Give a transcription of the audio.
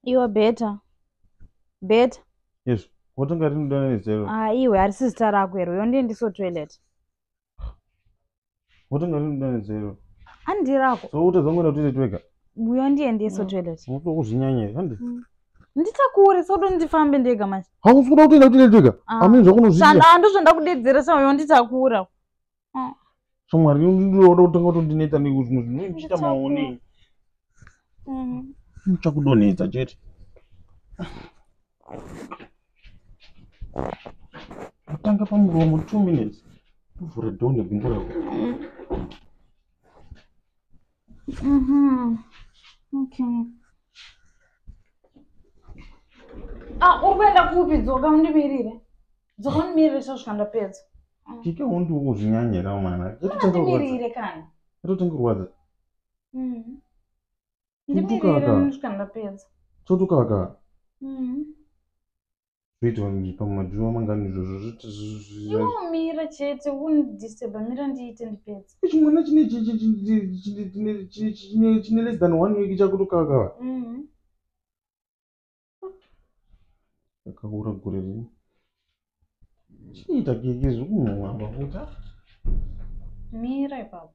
Iwe better. Better. Yes. Watanga rini kudana nezita iro? Ah, iwe harisi zita rako iro. Yondiendisa toilet. Watanga rini kudana nezita iro? Handi rako. So utadza kungoenda toilet wega? Yondiendisa toilet. Unotoda kuzvinyanya here? Handi. Nditakure so ndifambe ndega manje. Hausi kuda kutoenda toilet wega? Ah. Amene zvakunozviita. Sanda ndozvo ndakudedzera sa yonditakura. Shamwari ndinoda kutanga kutondinetsa nezvimwe zvinhu ndichiita maone. Ndichakudonhedza chete. Kutanga pamuromo 2 minutes. Uvhure door negumbo rako. Okay. Ah, uri kuenda kupi? Dzoka undimirire. Dzoka undimirire sosvika ndapedza. Kike undi ukuzvinyanyira mwana. Undimirire kani. Yatotanga kurwadza. Ndimirire Tutukaka. nosvika ndapedza. Chotukaka. Zvoitwa pamadhuwa mangani izvozvo. Iwe mira chete undidisturba mira ndiite ndipedze. Ichi mwana chine chine less than 1 week chakutokaka. Chakakura gore rino. Chiita keke zvekunhuhwa mafuta. Mira ipapo.